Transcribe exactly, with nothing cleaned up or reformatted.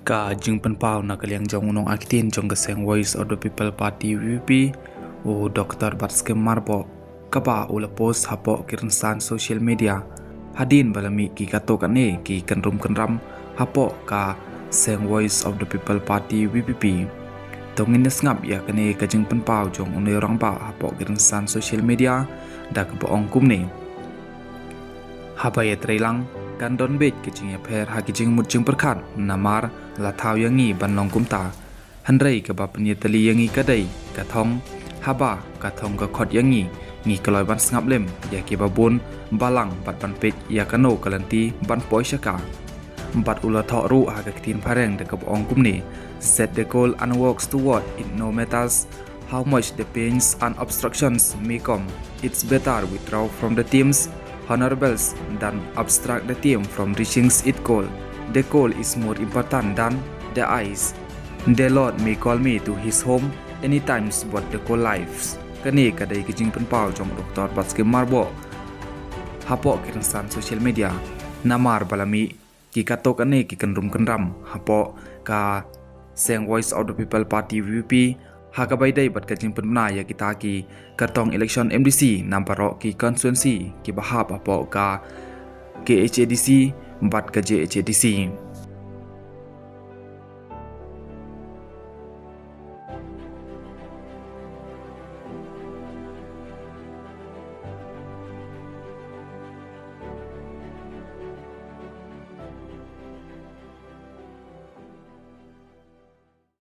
Ka jingpynpaw na ka liang jong u nongaktien jong ka seng Voice of the People Party VPP, u Doctor Batskhem Myrboh, kaba u la post hapoh ki rynsan social media hadien ba la mih ki katto katne ki kynrum kynram hapoh ka seng Voice of the People Party VPP. To ngin ïa sngap ïa kane ka jingpynpaw jong une u rangbah hapoh ki rynsan social media da kaba ong kumne: Haba ïatreilang, kan don beit ka jingïapher ha ki jingmut jingpyrkhat, namar la thaw ïa ngi ban long kumta. Hynrei kaba pynïatylli ïa ngi ka dei ka thong. Haba ka thong ka khot ïa ngi, ngi kloi ban sngap lem ïa kiba bun balang bad ban peit ïa kano ka lynti ban poi sha ka. Bad u la thoh ruh ha ka ktien phareng da kaba ong kumne: Set the goal and works toward it, no matters how much the pains and obstructions may come. It's better withdraw from the team's honorables than obstruct the team from reaching its goal. The goal is more important than the eyes. The Lord may call me to his home any times, but the goal lives. Kane ka dei ka jingpynpaw jong Doctor Batskhem Myrboh hapoh ki rynsan social media, namar ba la mih ki katto katne ki kynrum kynram hapoh ka seng Voice of the People Party VPP, ha kaba ïadei bad ka jingpynbna ïa kita ki kyrtong election MDC na baroh ki constituency kiba hap hapoh ka KHADC bad ka JHADC.